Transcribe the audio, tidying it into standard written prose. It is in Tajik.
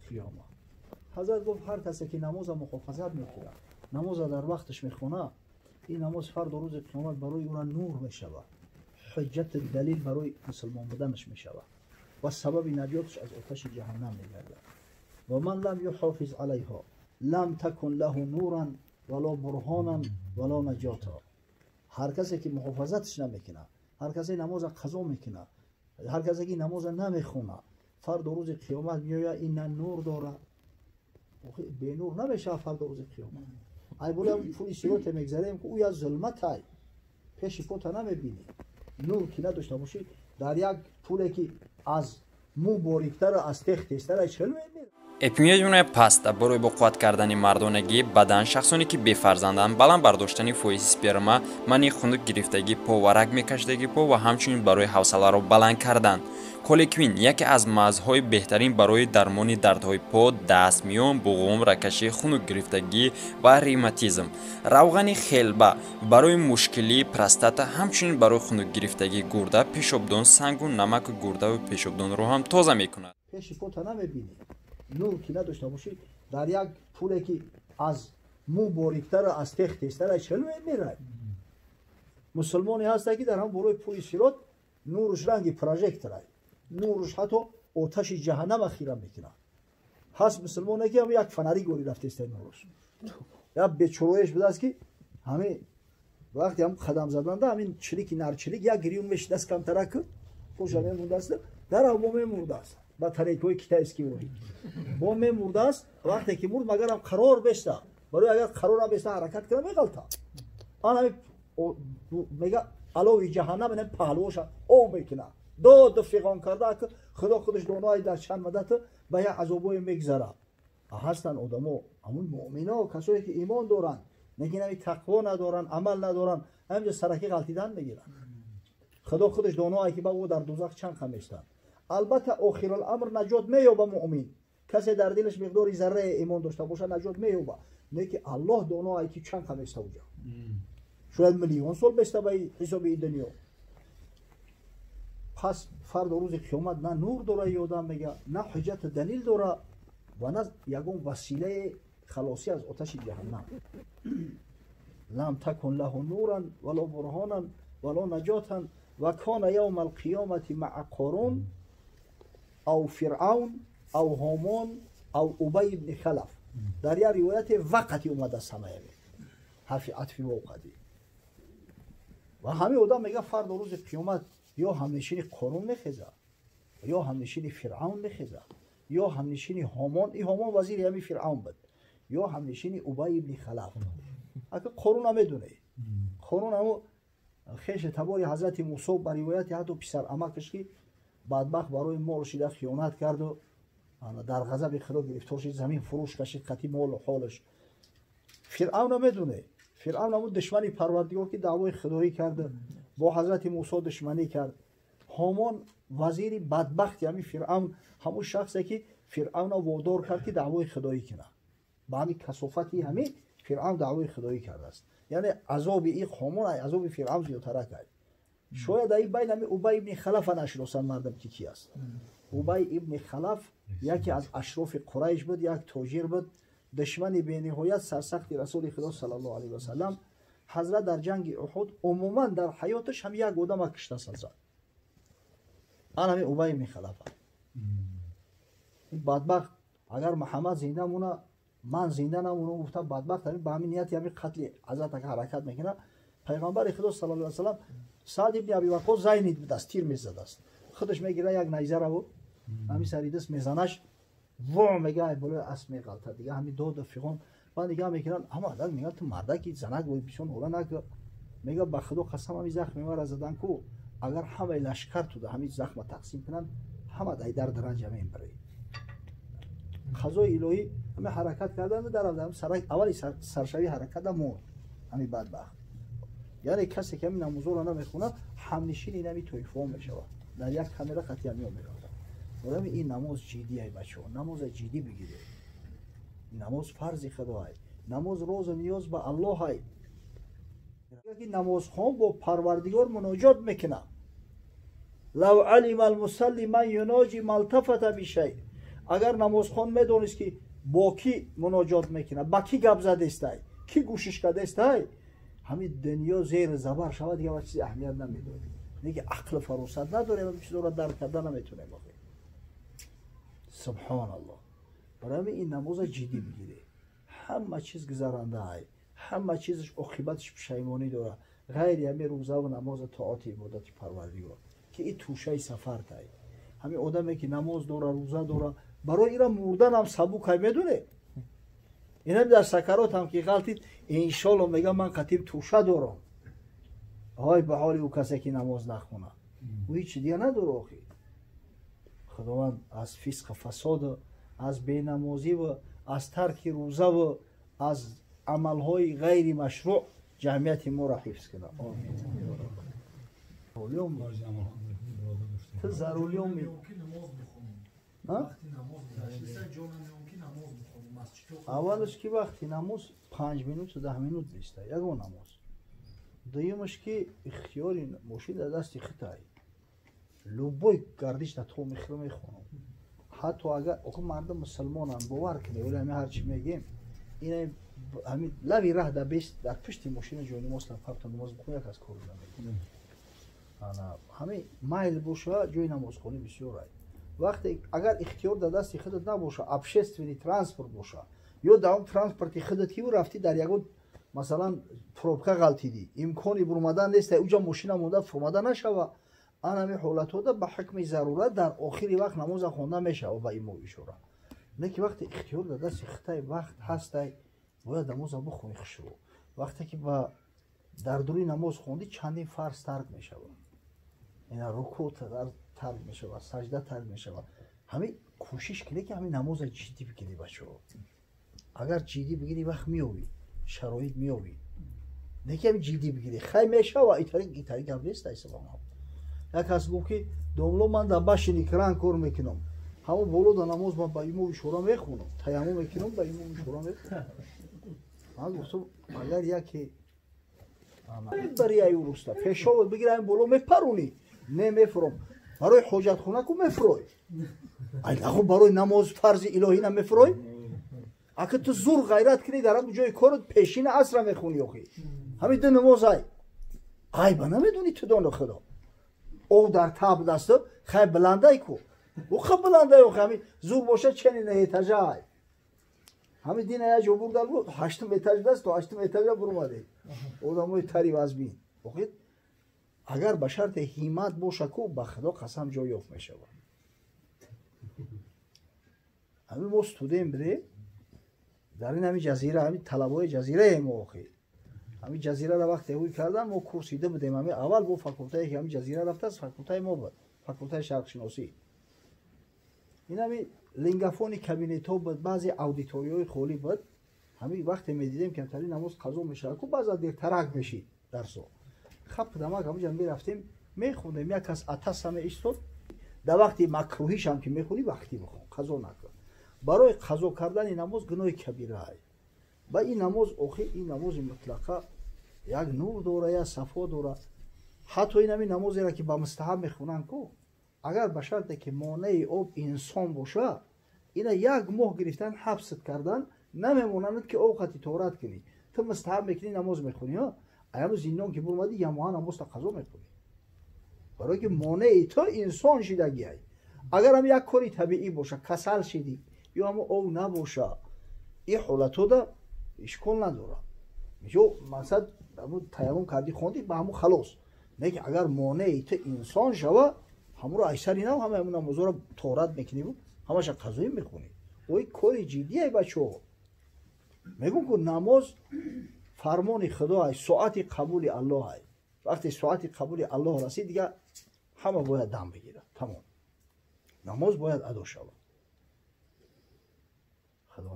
القیامه. حضرت گفت هر کسی که نماز محافظت میکنه، نماز در وقتش میخونه، این نماز فردا روز قیامت برای او نور میشود، حجت دلیل برای مسلمان بودنش میشود و سبب نجاتش از آتش جهنم میگردد. و من لم یحافظ علیها لم تکن له نورا ولا برهانا ولا نجاتا. هر کسی که محافظتش نمیکنه، هر کسی نماز قضا میکنه، هر کسی که نماز نمیخونه، فردا روز قیامت میآید این نه نور داره، به نور نمیشه فردا روز قیامت. ای بولا پولی صراط میگذریم که او از ظلمت ای پیش پوتا نمیبینی. نور که نداشته باشی در یک پولی که از مو باریکتر از تخت تیزتر ای چل میبینی. Эпимедиумная паста барои боқувват кардани мардонагӣ бадан, шахсоне ки бефарзанданд, баланд бардоштани фоизи сперма, манъи хунук гирифтагӣ по ва раг мекашидагӣ по ва ҳамчунин барои ҳавсаларо баланд кардан. Колеквин яке аз мазҳои беҳтарин барои дармони дардҳои по, даст, миён, буғум, рагкашӣ, хунук гирифтагӣ ва ревматизм. Равғани хелба барои мушкилии простата, ҳамчунин барои хунук гирифтагии гурда, пешобдон, сангу намаку гурдаву пешобдонро ҳам тоза мекунад. Пеши пота намебинӣ. Нур ки надошта бошӣ дар як пуле ки аз мӯ бориктар аз тех тезтар ай чел мемирад. Мусулмоне ҳаста ки дар ҳам болои пули сирот нуруш ранги прожектор ай, нуруш ҳатто оташи ҷаҳаннама хира мекунад. Ҳаст мусулмоне ки ҳам як фонари гори рафтеста нуруш. Як бечороеш будааст ки ҳамин вақте ҳам қадам заданда ҳамин чилики нарчилик як гирюн мешидааст камтарак, поша мемондааст, дар ҳаво мемурдааст. Батарейкаҳои китайский ворид бо мемурдааст. Вақте ки мурд магарам қарор беста, барои агар қарор набеста ҳаракат кунад меғалта. Ан ҳами мега алови ҷаҳаннам ин паҳлӯша об мекунад, доду фиғон карда ки худо худаш донои дар чанд муддат ба як азобое мегзарад. Ҳастанд одамо, ҳамун муъмино, касое ки имон доранд, лекин ҳами тақво надоранд, амал надоранд, ҳаминҷо сараки ғалтидан мегиранд. Худо худаш доное ки ба ӯ дар дузах чанд қа меистанд. Албатта охируламр наҷот меёба муъмин. Касе дар дилаш миқдори зарраи имон дошта бошад наҷот меёба. Не ки аллоҳ доное ки чанд қа меиста уҷа. Шояд миллион сол беста ба ҳисоби ин дунё. Пас фардо рӯзи қиёмат на нур дора и одам мега, на ҳуҷҷату далил дора ва на ягон василаи халосӣ аз оташи ҷаҳаннам. Лам такун лаҳу нуран вало бурҳонан вало наҷотан ва кана явма алқиёмати маа Қорун ав Фиръавн ав Ҳомон ав Убай ибни Халаф. Дар як ривояте вақти омадааст ҳамаи ҳарфи атфи вовқати. Ва ҳамин одам мега фардо рӯзи қиёмат ё ҳамнишини Қорун мехезад, ё ҳамнишини Фиръавн мехезад, ё ҳамнишини Ҳомон. Ин Ҳомон вазири ҳамин Фиръавн буд, ё ҳамнишини Убай ибни Халаф. Ака Қорун намедонед. Қорун ҳамо хеши табори ҳазрати Мусо ба ривояти ҳатто писарамакаш ки бадбахт барои мол шида хиёнат карду дар ғазаби худо гирифтор шид, замин фурӯш кашид қати молу ҳолаш. Фиръавн намедонед. Фиръавн ҳамун душмани Парвардигор ки даъвои худоӣ кард, бо ҳазрати Мусо душманӣ кард. Ҳомон вазири бадбахти ҳамин Фиръавн, ҳамун шахсе ки Фиръавнро водор кард ки даъвои худоӣ кунад. Ба ҳамин касофати ҳамин Фиръавн даъвои худоӣ кардааст. Яъне азоби ин Ҳомон азоби Фиръавн зиёдтара кард. Шояд дар ин байн ҳамин Убай ибни Халафа нашиносанд мардам ки ки аст. Убай ибни Халаф яке аз ашрофи Қурайш буд, як тоҷир буд, душмани бениҳоят сарсахти Расули Худо саллаллоҳу алайҳи васаллам. Ҳазрат дар ҷанги Уҳуд умуман дар ҳаёташ ҳам як одама киштааст ҳазрат. Ан ҳамин Убай ибни Халафа. Ин бадбахт агар Муҳаммад зинда мона, ман зинда намонам гуфта бадбахт ҳамин ба ҳамин нияти ҳамин қатли ҳазрат ака ҳаракат мекунад. Пайғамбари Худо саллаллоҳу алайҳи васаллам Саъд ибни Аби Ваққос зайнид будааст, тир мезадааст. Худаш мегирад як найзараву ҳамин сари даст мезанаш, во мега ай болои асп меғалтад. Дига ҳамин доду фиғон баъд нигаҳ мекунанд, ҳама адад мегӯянд ту мардаки занак бой бисёр нола накун. Мега ба Худо қасам ҳамин захми маро задан ку агар ҳамаи лашкар туда ҳамин захма тақсим кунанд, ҳама дай дард ранҷа мебарӣ. Қазои илоҳӣ ҳамин ҳаракат кардан дар аввали саршавии ҳараката мурд ҳамин бадбахт. Яъне касе ки ҳамин намозҳоро намехонад, ҳамнишини ин ҳамин тоифаҳо мешавад. Дар як камера қатъи ҳамиҳо меравад. Барои ин намоз ҷиддӣ ай бачаҳо, намоза ҷиддӣ бигиред. Намоз фарзи Худо ай. Намоз розу ниёз ба Аллоҳ ай. Ки намозхон бо Парвардигор муноҷот мекунад. Лав алима алмусалли ман юноҷи малтафата бишай. Агар намозхон медонист ки бо кӣ муноҷот мекунад, ба кӣ гап задестай, кӣ гӯшиш кардестай, ҳамин дунё зери забар шавад, дигар ба чизе аҳамият намедод. Неки ақлу фаросат надорем, ҳамин чизоро дарк карда наметонем. Охи субҳоналлоҳ. Барои ҳамин ин намоза ҷиддӣ бигиред. Ҳама чиз гузарандаай, ҳама чизаш оқибаташ пушаймонӣ дорад, ғайри ҳамин рӯзаву намоза, тоати ибодати Парвардигор, ки ин тӯшаи сафартай. Ҳамин одаме ки намоз дора, рӯза дора, барои ира мурданам сабукай, медоне? Инам дар сакаротам ки ғалтид, иншолло мегам ман қатиб тӯша дорам. Ой ба ҳоли ӯ касе ки намоз нахона, ӯ ҳеҷ дига надора. Охи Худованд аз фисқу фасоду, аз бенамозиву, аз тарки рӯзаву, аз амалҳои ғайри машрӯъ ҷамъияти моро ҳифз кунад. Ту зарулиёми аввалаш ки вақти намоз 5 минуту 10 минут неста ягон намоз. Дуюмаш ки ихтиёри мошин дар дасти хитай, любой гардиш дар то мехӯра мехонам. Ҳатто агар охи мардум мусулмонанд, бовар кунед, вале ҳами ҳарчи мегем, ина ҳами лави раҳ дар бест дар пушти мошина ҷои намоз фарта намоз бихон, як аз кор намекунад. Ҳами майл боша, ҷои намозхонӣ бисёр ай. Вақте агар ихтиёр дар дасти худат набоша, общественный транспорт боша, ё дар он транспорти худат ки рафтӣ дар ягон масалан пробка ғалтидӣ, имкони бурмадан нест, уҷа мошина монда фурмада нашава, ан ҳамин ҳолатҳода ба ҳукми зарурат дар охири вақт намоза хонда мешава ба имо ишора. Не ки вақте ихтиёр дар дасти хитай вақт ҳастай, бояд намоза бихонӣ хушрӯ. Вақте ки ба дар дури намоз хондӣ, чандин фарз тарк мешавад, ина рукӯъ тарк мешавад, саҷда тарк мешавад. Ҳамин кӯшиш кунед ки ҳамин намоза ҷиддӣ бигирӣ, бачаҳо. Агар ҷиддӣ бигирӣ, вақт меёбӣ, шароит меёбӣ. Не ки ҳамин ҷиддӣ бигирӣ, хай мешава, итари гап нест. Айсалом як кас гуфт ки домло ман дар башини кран кор мекунам, ҳамон боло дар намоз ман ба имом ишора мехонам, таяммум мекунам, ба имом ишора мехонам. Ман гуфтам агар яке бари ай уруста пешоват бигир, айн боло мепарунӣ, не мефурам, барои ҳоҷатхона ку мефурой, ай нахо барои намоз фарзи илоҳӣ на мефурой? Ака ту зур ғайрат кунӣ, дар ҳамон ҷои корот пешина асра мехонӣ, охи ҳамин ду намоз ай айба намедонӣ ту, доно худо. Ов дар таб дасту хай баландай ку, уха баландай, охи ҳамин зур боша чени на этажа ай. Ҳамин дина як ҷо бурдан бу 8 этаж даст, то 8 этажа бурмадем. Одамои тари вазбин. Охи агар ба шарти ҳиммат боша ку, ба худо қасам ҷой ёфт мешавад. Ҳамин мо студент будем, дар ин ҳамин ҷазира, ҳамин талабои ҷазираем мо охи. Ҳамин ҷазираро вақте ҳуй кардан, мо курсида будем. Ҳамин аввал бо факултае ки ҳамин ҷазира рафтааст, факултаи мо буд, факултаи шарқшиносӣ. Ин ҳамин лингафони кабинетҳо буд, баъзе аудиторияҳои холӣ буд. Ҳамин вақте медидем ки ҳамтари намоз қазо мешавад ку, баъза дертарак мешид дарсо. Хап дамак ҳаминҷа мерафтем, мехондем, як кас атаса меистод. Дар вақти макрӯҳишам ки мехонӣ, вақтӣ бихон, қазо накун. Барои қазо кардани намоз гуноҳи кабира ай. Ба ин намоз охи ин намози мутлақа як нур дора, як сафо дора. Ҳатто ин ҳамин намозеро ки ба мустаҳаб мехонанд ку, агар ба шарте ки монеи об инсон боша, ина як моҳ гирифтан ҳабсат кардан намемонанд ки об қати торат кунӣ. Ту мустаҳаб мекунӣ, намоз мехонӣ, аяму зиндон ки бурмадӣ, ямоҳа намозта қазо мекунӣ, барое ки монеи ту инсон шидагиай. Агар ҳам як кори табиӣ боша, касал шидӣ ё ҳамо об набоша, ин ҳолатҳода ишкол надорад. Ё масалан таяммум кардӣ, хондӣ, ба ҳамун халос. Не ки агар монеи ту инсон шава, ҳамуро айсари нав ҳама ҳамун намозҳоро торат мекуниву ҳамаша қазоӣ мехонӣ. Ой кори ҷиддие, бачаҳо. Мегӯм ку намоз фармони худо ай, соати қабули Аллоҳ ай. Вақте соати қабули Аллоҳ расид, дигар ҳама бояд дам бигирад, тамом. Намоз бояд адо шавад. Худо